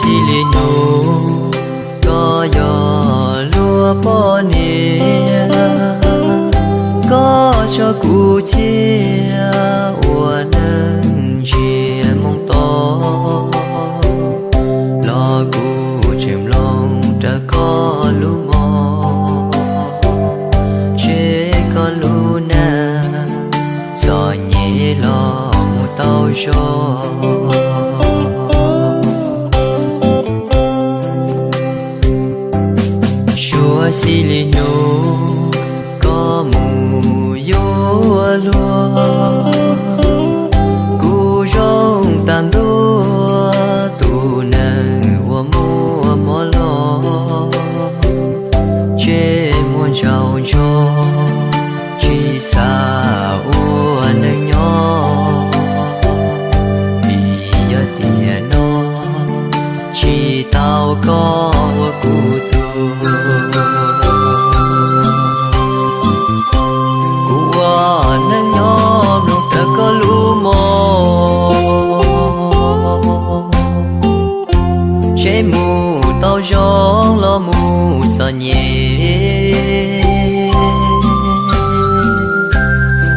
Xws li hnub koj yog luag poj niam, koj tso kuv cia ua neej ntsia moo tod, los kuv tseem mloog rawv koj lub mos, seb koj lub neej txom nyem los mus tau zog. Suav xws li hnub koj mus yuav luag, kuv zoo tas ntua tus neeg uas muaj mob los, ntsej muag ntsaus ntsoog tsis xav ua neej nyob, vim yog tiam no tsis tau koj ua kuv tug. Kuv ua neej nyob mloog rawv koj lub mos, seb mus tau zoo los mus txom nyem,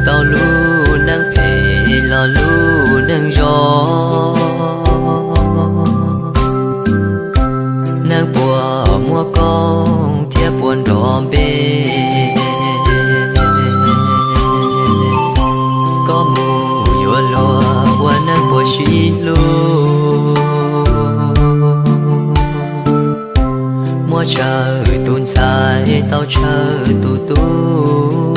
tau lub neej phem los lub neej zoo. Neeg puas muaj koob thiab puas nrov npe, koj mus yuav luag ua neeg puas sib hlub. Muab tsawm tus ntxhais tau tsawm tus tub,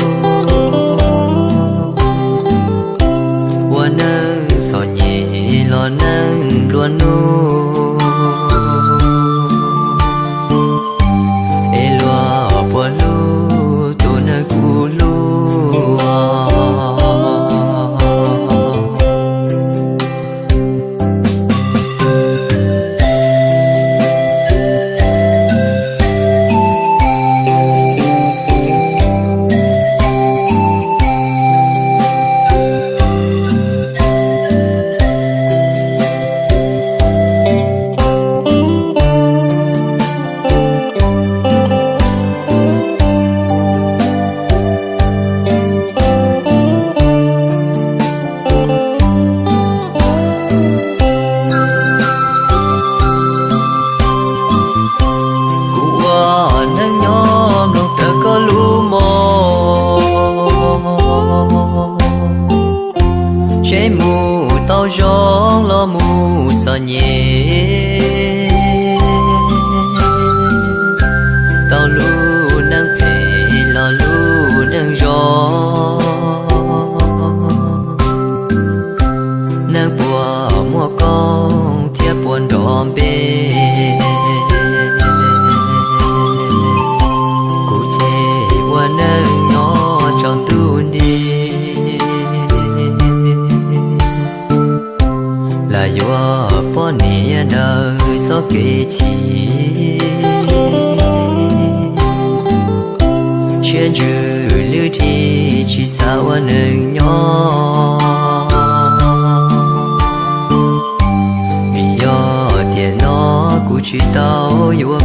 ua neej txom nyem los neej nplua nuj, es luag puas hlub tus neeg kuv hlub. Kuv ua neej nyob mloog rawv koj lub mos, seb mus tau zoo los mus txom nyem, tau lub neej phem los lub neej zoo. Neeg puas muaj koob thiab puas nrov npe, kuv ces ua neej nyob tsaus ntuj nti, lam yuav poj niam daws txoj kev chim, siab ntsws lwj dhi tsis xav ua neeg nyob. Vim yog tiam no kuv tsis tau yuav